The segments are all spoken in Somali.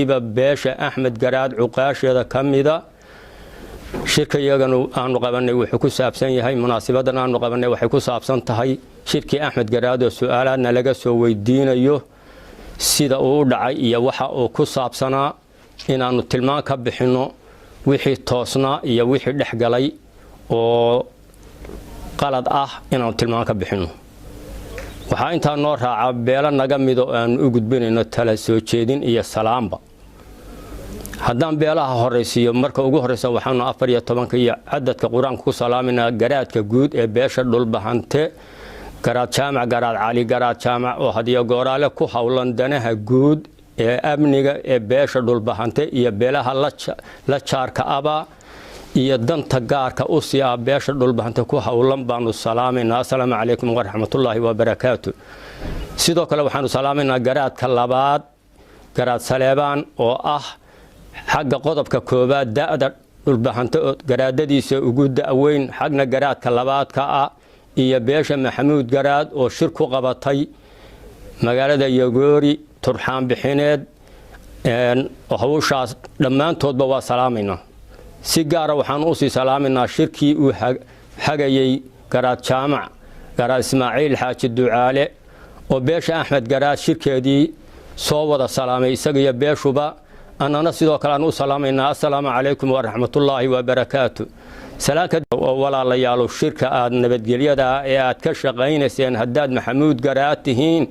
Beesha Axmed Garaad cuqaasheeda ka mida, shirka iyaganu aanu qabanay wuxuu ku saabsan yahay, munaasibadan aanu qabanay waxay ku saabsan tahay shirkii Axmed Garaad oo su-aalaadna laga soo weydiinayo sida uu u dhacay iyo waxa uu ku saabsanaa, inaannu tilmaan ka bixinno wixii toosnaa iyo wixii dhex galay oo qalad ah, inaannu tilmaan ka bixinno. Waxaa intaa noo raaca beelo naga mida oo aanu u gudbinayno tala soo jeedin iyo salaamba. Haddaan beelaha horaysiiyo, marka ugu horreysa waxaanu 14-ka iyo cadadka Qur-aanka ku salaaminaa garaadka guud ee beesha Dhulbahante, Garaad Jaamac Garaad Cali Garaad Jaamac, oo hadiyo gooraale ku howlan danaha guud ee amniga ee beesha Dhulbahante iyo beelaha la jaarka aba iyo danta gaarka u sii ah beesha Dhulbahante ku howlan baanu salaamaynaa. Assalaamu calaykum waraxmatullaahi wabarakaatu. Sidoo kale waxaanu salaamaynaa garaadka labaad, Garaad Saleebaan, oo ah xagga qodobka koowaad da-da Dhulbahante oo garaadadiisa ugu da-weyn, xagna garaadka labaadka ah, iyo beesha Maxamuud Garaad oo shir ku qabatay magaalada Yagoori turxaan bixineed. Hawshaas dhammaantoodba waa salaamaynaa. Si gaara waxaanu usii salaamaynaa shirkii uu hagayey Garaad Jaamac Garaad Ismaaciil Xaaji Ducaale, oo beesha Axmed Garaad shirkeedii soo wada salaamay isaga iyo beeshuba. Annana sidoo kale aan u salaamaynaa. Assalaamu calaykum waraxmatullaahi wabarakaatu. Oo walaalayaalow, shirka aad nabadgelyada ee aad ka shaqaynayseen, haddaad Maxamuud Garaad tihiin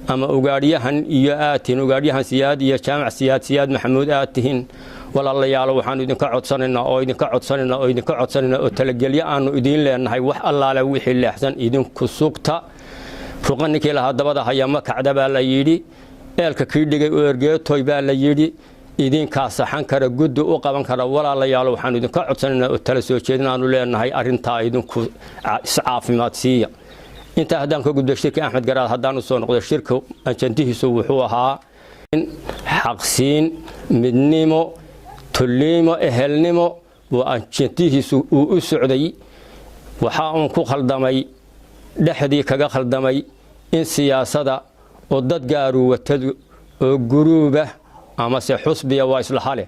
ama ugaadhyahan iyo aad tihiin ugaadhyahan Siyaad iyo Jaamac Siyaad, Siyaad Maxamuud aad tihiin, walaalayaalo, waxaanu idinka codsanaynaa oo idinka codsanaynaa oo idinka codsanaynaa oo talagelyo aanu idiin leenahay, wax allaale wixii leexsan idinku sugta. Ruqa ninkii lahaa dabada haya ma kacda baa la yidhi, eelka kii dhigay oo ergeetoy baa la yidhi. Idinkaa saxan kara, guddi u qaban kara. Walaalayaalo, waxaanu idinka codsanaynaa oo tala soo jeedin aanu leenahay, arrintaa idinku iscaafimaad siiya. Intaa haddaan ka gudbo, shirka Axmed Garaad haddaan usoo noqdo, shirka ajandihiisu wuxuu ahaa xaqsiin, midnimo, tulliimo, ehelnimo oo ajandihiisu uu u socday. Waxaa uun ku khaldamay, dhexdii kaga khaldamay, in siyaasada oo dad gaaru watadu oo guruuba amase xusbiya waa isla hale.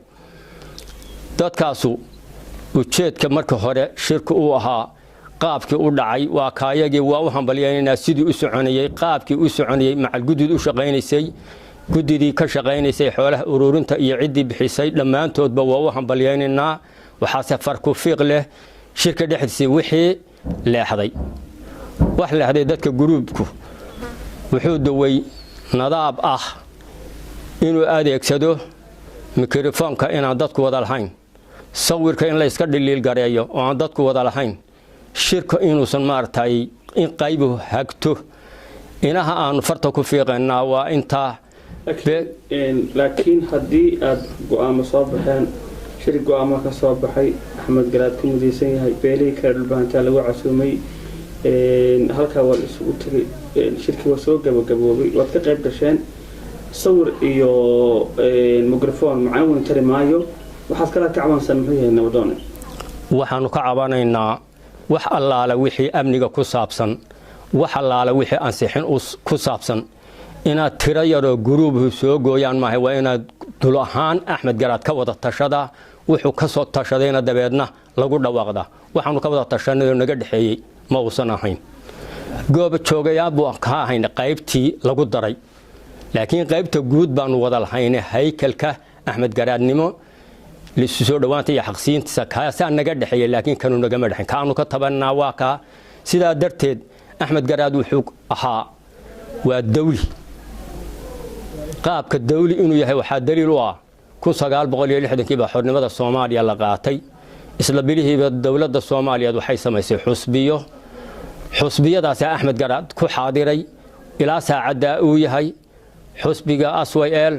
Dadkaasu ujeedka marka hore shirka uu ahaa, qaabkii u dhacay waa kaayagii, waa u hambalyaynaynaa sidii u soconayey, qaabkii u soconayey, macal guddid u shaqaynaysay, guddidii ka shaqaynaysay xoolaha ururinta iyo ciddii bixisay, dhammaantoodba waa u hambalyaynaynaa. Waxaase farku fiiq leh shirka dhexdiisii wixii leexday. Wax leexday, dadka guruubku wuxuu daway nadaab ah inuu adeegsado mikrofoonka inaan dadku wada lahayn, sawirka in la yska dhiliil gareeyo oo aan dadku wada lahayn, shirka inuusan maaragtay in qaybu hagto. Inaha aanu farta ku fiiqaynaa waa intaa. Laakiin haddii aada go-aamo soo baxeen, shir go-aamo ka soo baxay, Axmed Garaad ku mudaysan yahay, beelihii kale Dhulbahantaa lagu casuumay, halkaa waa la isugu tegay, shirkii waa soo gabagaboobay, waad ka qayb gasheen, sawir iyo microphone macno weyn tari maayo. Waxaad kala ka cabansan muxuu yahay, nabadoone? Waxaanu ka cabanaynaa wax allaale wixii amniga ku saabsan, wax allaale wixii ansixin ku saabsan. Inaad tiro yaroo guruubhu soo gooyaan maahay, waa inaad dul ahaan Axmed Garaad ka wada tashada, wuxuu ka soo tashadayna dabeedna lagu dhawaaqda. Waxaanu ka wada tashanayoo naga dhexeeyey ma uusan ahayn. Gooba joogayaal buu ka ahayn qaybtii lagu daray, laakiin qaybta guud baanu wada lahayne, haykalka Axmed Garaadnimo, lisu soo dhowaanta iyo xaqsiintiisa, kaasaa naga dhexeeya, laakiin kanu nagama dhexeyn. Kaanu ka tabanaa waa kaa. Sidaa darteed Axmed Garaad wuxuu ahaa waa dawli. Qaabka dawli inuu yahay waxaa daliil u ah 1960-kii baa xornimada Soomaaliya la qaatay. Isla bilihiiba dowladda Soomaaliyeed waxay samaysay xusbiyo. Xusbiyadaasi Axmed Garaad ku xaadiray ilaa saacaddaa uu yahay xusbiga Aswayel,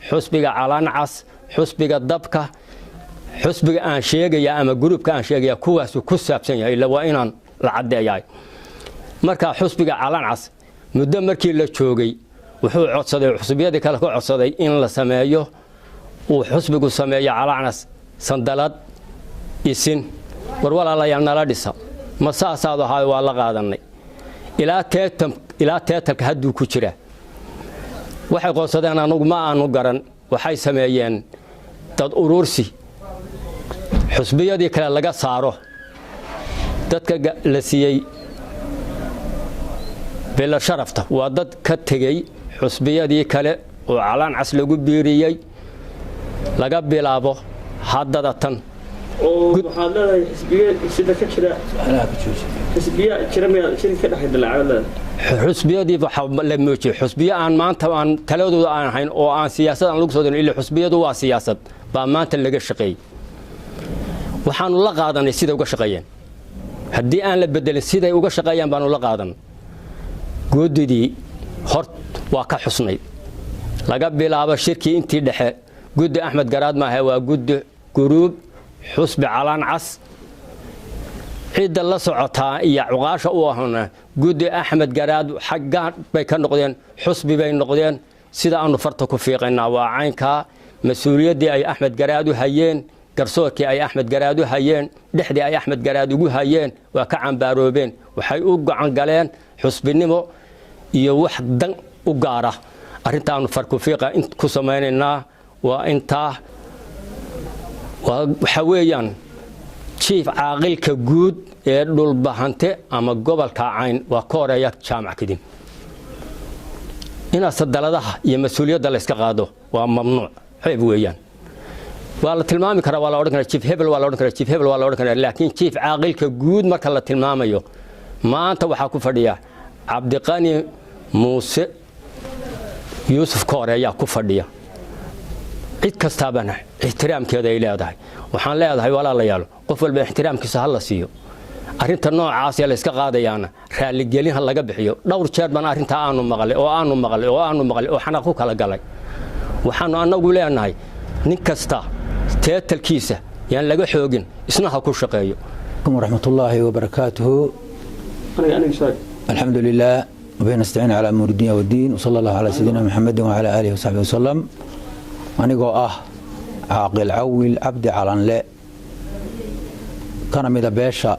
xusbiga Calancas, xusbiga Dabka, xusbiga aan sheegaya ama gruubka aan sheegaya kuwaasuu ku saabsan yahay. Ila waa inaan la caddeeyahay. Marka xusbiga Calancas muddo markii la joogay wuxuu codsaday, xusbiyadii kale ka codsaday, in la sameeyo, uu xusbigu sameeyo Calancas sandalad isin. War walaalayaal, nala dhisa ma saasaadu ahaa, waa la qaadanay. Ilaa teetalka hadduu ku jira waxay qoonsadeen, anugu ma aanu garan. Waxay sameeyeen dad uruursi xusbiyadii kale laga saaro dadka la siiyey bila sharafta. Waa dad ka tegey xusbiyadii kale oo Calaan Cas lagu biiriyey laga bilaabo haddada tan. Oo waxaad leedahay xisbiye sida ka jira, xisbiya jira miyaad shirka ka dhex dilaacay leedahay? Xusbiyadii waxaa la muujiyey xusbiyo aan maanta aan taladooda aan ahayn oo aan siyaasad aan lagu soo dirin, ila xusbiyadu waa siyaasad, baa maanta laga shaqeeyey. Waxaanu la qaadanay siday uga shaqeeyeen. Haddii aan la bedelin siday uga shaqeeyaan baanu la qaadan. Guddidii hort waa ka xusnayd laga bilaabo shirkii intii dhexe. Guddi Axmed Garaad maahe, waa guddi guruub xusbi Calaan Cas. Cidda la socotaa iyo cuqaasha u ahna guddi Axmed Garaad xaggaan bay ka noqdeen, xusbi bay noqdeen. Sida aanu farta ku fiiqaynaa waa caynkaa. Mas-uuliyaddii ay Axmed Garaad u hayeen, garsoorkii ay Axmed Garaad u hayeen, dhexdii ay Axmed Garaad ugu hayeen waa ka cambaaroobeen. Waxay u gacan galeen xusbinimo iyo wax dan u gaara. Arrintaanu farkufiiqa ku samaynaynaa waa intaa. Waxaa weeyaan jiif caaqilka guud ee Dhulbahante ama gobolka Cayn waa ka horeeya Jaamac Kadib. Inaad sadaladaha iyo mas-uuliyadda layska qaado waa mamnuuc, ceeb weeyaan. Waa la tilmaami karaa, waa la odhan karaa jiif hebel, waa la odhan karaa jiif hebel, waa la odhan karaa, laakiin jiif caaqilka guud marka la tilmaamayo maanta waxaa ku fadhiya Cabdiqani Muuse Yuusuf Koore ayaa ku fadhiya. Cid kastaabana ixtiraamkeeda ay leedahay. Waxaan leedahay, walaalayaal, qof walba ixtiraamkiisa ha la siiyo. Arrinta noocaas ee layska qaadayaana raalligelin ha laga bixiyo. Dhowr jeer baan arrintaa aanu maqlay oo aanu maqlay oo aanu maqlay oo xanaaq ku kala galay. Waxaanu annagu leenahay nin kasta title-kiisa yaan laga xoogin, isna ha ku shaqeeyo. ورحمة الله وبركاته. الحمد لله وبه نستعين على أمور الدنيا والدين، وصلى الله على سيدنا محمد وعلى آله وصحبه وسلم. Anigoo ah Caaqil Cawil Cabdi Calanle, kana mida beesha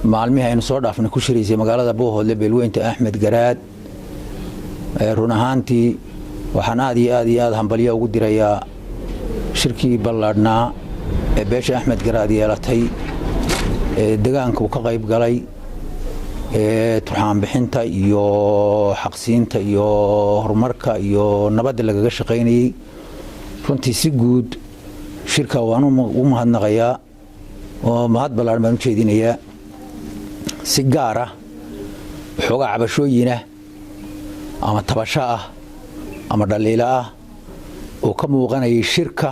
maalmihii aynu soo dhaafnay ku shiraysay magaalada Buuhoodle, beelweynta Axmed Garaad, run ahaantii waxaan aad iyo aad iyo aad hambalyo ugu dirayaa shirkii ballaadhnaa ee beesha Axmed Garaad yeelatay, ee degaanka uu ka qayb galay, ee turxaanbixinta iyo xaqsiinta iyo horumarka iyo nabadda lagaga shaqaynayey. Runtii si guud shirka waan u mahadnaqayaa oo mahad ballaadhan baan u jeedinayaa. Si gaar ah waxoogaa cabashooyinah ama tabasho ah ama dhaliilo ah oo ka muuqanayay shirka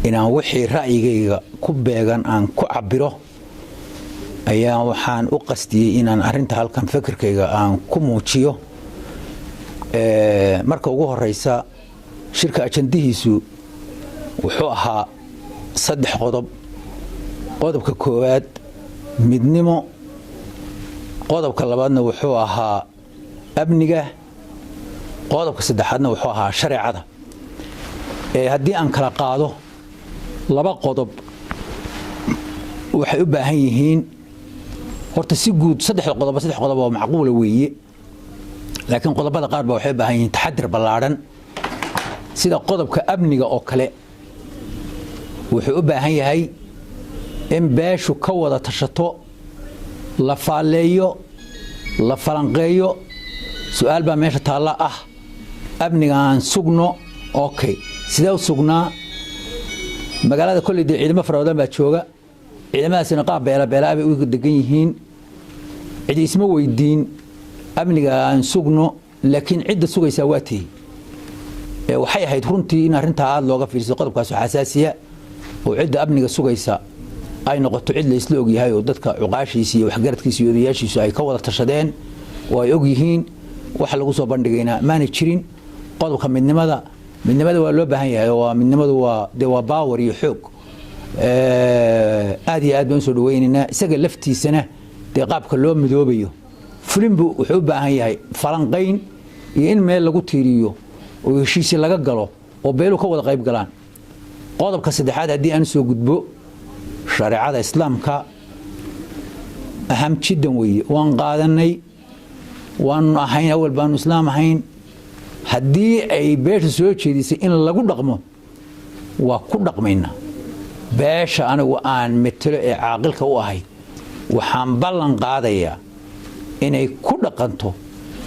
inaan wixii ra'yigayga ku beegan aan ku cabbiro ayaa waxaan u qastiyey inaan arrinta halkan fikirkayga aan ku muujiyo. Marka ugu horeysa, shirka ajandihiisu wuxuu ahaa saddex qodob. Qodobka koowaad midnimo, qodobka labaadna wuxuu ahaa amniga, qodobka saddexaadna wuxuu ahaa shareecada. Haddii aan kala qaado, laba qodob waxay u baahan yihiin horta si guud saddexda qodob, saddex qodob oo macquula weeye, laakiin qodobada qaar ba waxay u baahan yihiin taxadir ballaadhan. Sida qodobka amniga oo kale, wuxuu u baahan yahay in beeshu ka wada tashato, la faalleeyo, la falanqeeyo. Su-aal baa meesha taalla ah: amniga aan sugno, okay, sidee u sugnaa? Magaalada kolley dee ciidamo fara badan baa jooga. Ciidamadaasina qaab beela beelaa bay u degan yihiin. Cidi isma weydiin amniga aan sugno, laakiin cidda sugaysaa waa tihi. Waxay ahayd runtii in arrintaa aada looga fiirsado. Qodobkaas oo xasaasiya oo cidda amniga sugaysa ay noqoto cid la isla ogyahay oo dadka cuqaashiisa iyo waxgaradkiisa iyo odayaashiisu ay ka wada tashadeen oo ay og yihiin. Waxa lagu soo bandhigayna maanay jirin. Qodobka midnimada, midnimada waa loo baahan yahay oo waa midnimadu waa dee waa power iyo xoog. Aad iyo aad baan usoo dhaweynaynaa. Isaga laftiisana dee qaabka loo midoobayo fulinbu wuxuu u baahan yahay falanqayn iyo in meel lagu tiiriyo oo heshiisi laga galo oo beelu ka wada qayb galaan. Qodobka saddexaad haddii aan soo gudbo, shareecada islaamka aham jiddan weeye. Waan qaadanay, waanu ahayn, awal baanu islaam ahayn. Haddana Haddii ay beesha soo jeedisay in lagu dhaqmo, waa ku dhaqmaynaa. Beesha anigu aan metelo ee caaqilka u ahay waxaan ballan qaadayaa inay ku dhaqanto,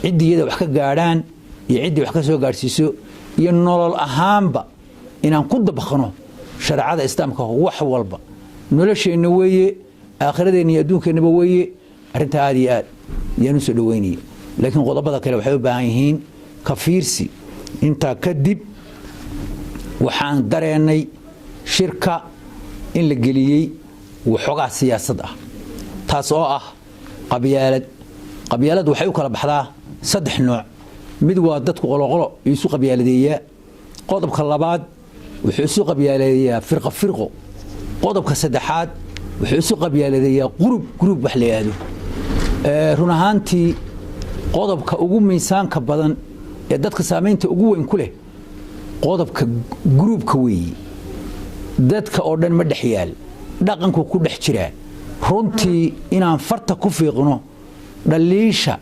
ciddii iyada wax ka gaadhaan iyo ciddii wax ka soo gaadhsiiso iyo nolol ahaanba inaan ku dabaqno shareecada Islaamka. Wax walba nolosheenna weeye, aakhiradeenna iyo adduunkeennaba weeye. Arrintaa aad iyo aad yaan u soo dhoweynaya, laakiin qodobada kale waxay u baahan yihiin ka fiirsi. Intaa kadib waxaan dareennay shirka in la geliyey waxoogaa siyaasad ah, taas oo ah qabyaalad. Qabyaalad waxay u kala baxdaa saddex nooc. Mid waa dadku qoloqolo isu qabyaaladeeyaa. Qodobka labaad wuxuu isu qabyaaladeeyaa firqo firqo. Qodobka saddexaad wuxuu isu qabyaaladeeyaa group group wax la yidhaahdo. Run ahaantii, qodobka ugu miisaanka badan ee dadka saamaynta ugu weyn ku leh qodobka groupka weeye. Dadka oo dhan ma dhex yaal, dhaqanku ku dhex jiraa. Runtii inaan farta ku fiiqno dhaliisha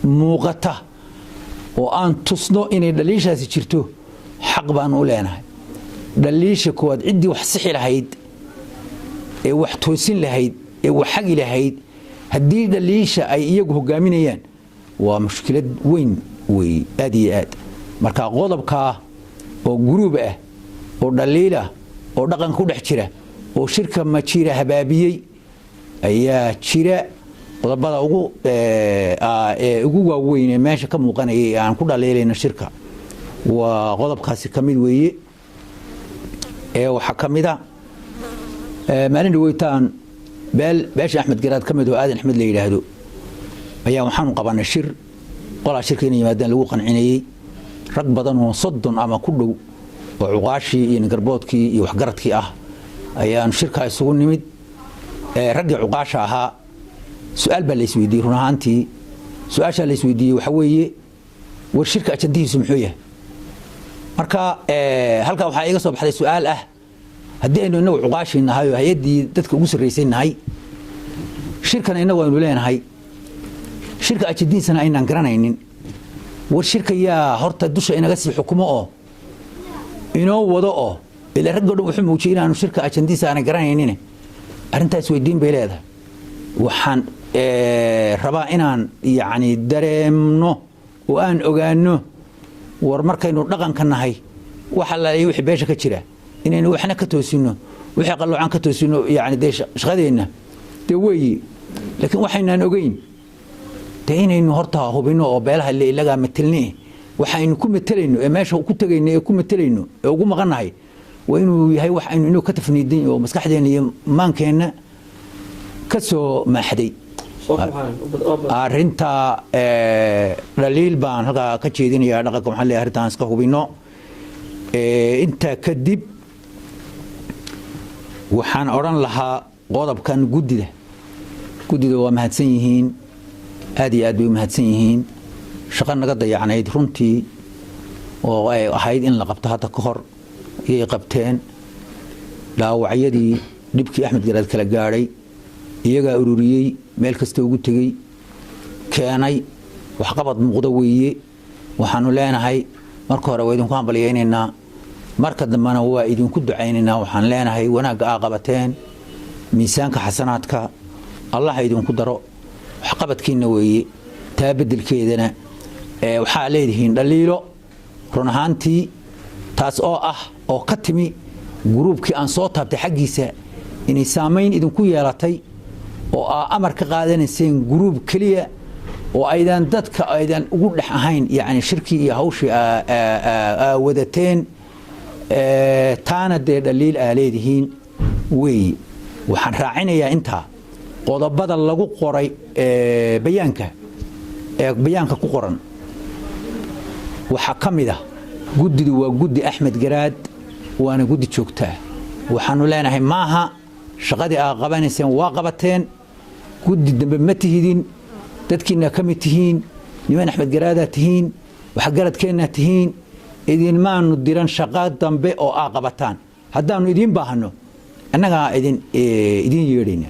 muuqata oo aan tusno inay dhaliishaasi jirto, xaq baanu u leenahay. Dhaliisha koowaad, ciddii wax sixi lahayd ee wax toosin lahayd ee wax hagi lahayd, haddii dhaliisha ay iyagu hogaaminayaan, waa mushkilad weyn weeye, aad iyo aad. Marka qodobkaa oo group ah oo dhaliilah oo dhaqanka ku dhex jira oo shirka majiira habaabiyey ayaa jira. Qodobada ugu ee ugu waaweyn ee meesha ka muuqanayay ee aan ku dhaliilayno shirka waa qodobkaasi ka mid weeye. Ee waxaa ka mid a, maalin dhaweytaan beel beesha Axmed Garaad ka mid oo Aadan Axmed la yidhaahdo ayaa waxaanu qabanay shir. Qolaa shirka inay yimaadaan lagu qancinayey, rag badan oo 30 ama ku dhow oo cuqaashii iyo ningarboodkii iyo waxgaradkii ah ayaanu shirkaa isugu nimid. Raggii cuqaasha ahaa su-aal baa la isweydiiyey. Run ahaantii, su-aashaa la isweydiiyey waxaa weeye: war, shirka ajandihiisu muxuu yahay? Marka halkaa waxaa iga soo baxday su-aal ah: haddii aynu inagu cuqaashii nahay oo hay-addii dadka ugu sarraysay nahay, shirkana innagu aynu leenahay, shirka ajandihiisana aynaan garanaynin, war, shirka yaa horta dusha inaga sii xukumo oo inoo wado? Oo ila raggo dhan wuxuu muujiyey inaanu shirka ajandihiisa aanan garanaynin. Arrintaas weydiin bay leedahay. Waxaan rabaa inaan yacni dareemno oo aan ogaano, war, markaynu dhaqanka nahay, wax allaaliya wixii beesha ka jira inaynu waxna ka toosinno, wixii qalloocan ka toosinno, yani dee shaqadeenna dee weeye. Laakiin waxaynaan ogeyn dee inaynu horta hubinno oo beelaha le ilagaa matelni, waxaynu ku matelayno ee meesha ku tegayno ee ku matelayno ee ugu maqannahay waa inuu yahay wax aynu inuu ka tafniidin oo maskaxdeenna iyo maankeenna ka soo maaxday. Arrinta dhaliil baan halkaa ka jeedinayaa dhaqanka. Waxaan leeyahay arrintaan iska hubinno. Intaa kadib waxaan odhan lahaa qodobkan guddida. Guddida waa mahadsan yihiin, aad iyo aad bay u mahadsan yihiin. Shaqo naga dayacnayd runtii oo ay ahayd in la qabto hadda ka hor ayay qabteen. Dhaawacyadii dhibkii Axmed Garaad kala gaadhay iyagaa ururiyey, meel kasta ugu tegey, keenay. Waxqabad muuqda weeye. Waxaanu leenahay marka hore waa idinku hambalyaynaynaa, marka dambena waa idinku ducaynaynaa. Waxaan leenahay wanaagga aa qabateen miisaanka xasanaadka Allah idinku daro, waxqabadkiinna weeye. Taa beddelkeedana waxaa leedihiin dhaliilo, run ahaantii, taas oo ah oo ka timi groupkii aan soo taabtay xaggiisa, inay saamayn idinku yeelatay oo aa amar ka qaadanayseen group keliya oo aydan dadka aydan ugu dhex ahayn, yacni shirkii iyo hawshii aa wadateen. Taana dee dhaliil aa leedihiin weeye. Waxaan raacinayaa intaa qodobada lagu qoray bayaanka ee bayaanka ku qoran waxaa ka mid ah: guddidu waa guddi Axmed Garaad, waana guddi joogtaa. Waxaanu leenahay maaha, shaqadii aa qabanayseen waa qabateen, guddi dambe ma tihidin. Dadkiina ka mid tihiin, niman Axmed Garaadaa tihiin, waxgaradkeennaa tihiin. Idinmaanu diran shaqo dambe oo aa qabataan. Haddaannu idiin baahno, annagaa idin yeedhayna.